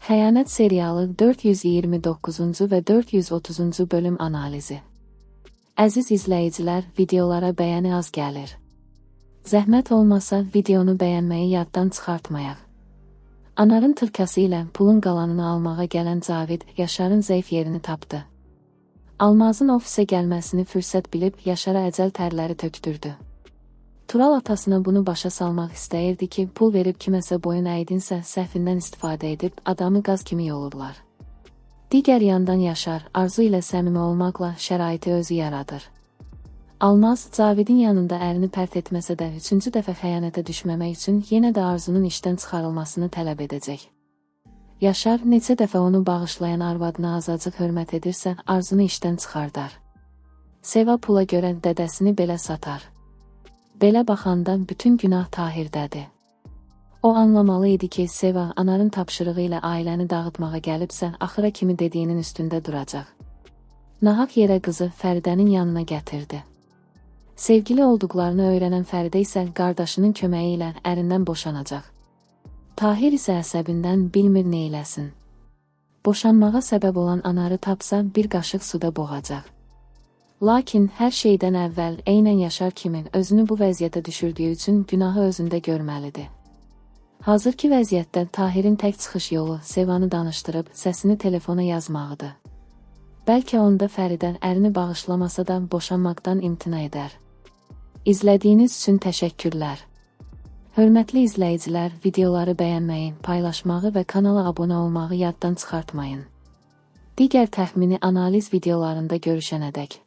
Xəyanət serialı 429-cu və 430-cu bölüm analizi. Əziz izləyicilər, videolara bəyəni az gəlir. Zəhmət olmasa videonu bəyənməyi yaddan çıxartmayaq. Anarın tırkası ilə pulun qalanını almağa gələn Cavid Yaşarın zəif yerini tapdı. Almazın ofisə gəlməsini fürsət bilib Yaşara əcəl tərləri tökdürdü. Tural atasına bunu başa salmaq istəyirdi ki, pul verib kiməsə boyun əydinsə səhvindən istifadə edib adamı qaz kimi yolurlar. Digər yandan Yaşar Arzu ilə səmimi olmaqla şəraiti özü yaradır. Almaz Cavidin yanında ərini pərt etməsə də üçüncü dəfə xəyanətə düşməmək üçün yenə də Arzunun işdən çıxarılmasını tələb edəcək. Yaşar neçə dəfə onu bağışlayan arvadına azacıq hörmət edirsə, Arzunu işdən çıxardar. Seva pula görə dədəsini belə satar. Belə baxanda bütün günah Tahirdədir. O anlamalı idi ki, Seva Anarın tapşırığı ilə ailəni dağıtmağa gəlibsə, axıra kimi dediyinin üstündə duracaq. Nahaq yerə qızı Fəridənin yanına gətirdi. Sevgili olduqlarını öyrənən Fəridə isə qardaşının köməyi ilə ərindən boşanacaq. Tahir isə əsəbindən bilmir neyləsin. Boşanmağa səbəb olan Anarı tapsa bir qaşıq suda boğacaq. Lakin hər şeydən əvvəl eynən Yaşar kimi özünü bu vəziyyətə düşürdüyü üçün günahı özündə görməlidir. Hazırki vəziyyətdə Tahirin tək çıxış yolu Sevanı danışdırıb səsini telefona yazmağıdır. Bəlkə onda Fəridə ərini bağışlamasa da boşanmaqdan imtina edər. İzlədiyiniz üçün təşəkkürlər. Hörmətli izləyicilər, videoları bəyənməyi, paylaşmağı və kanala abunə olmağı yaddan çıxartmayın. Digər təxmini analiz videolarında görüşənədək.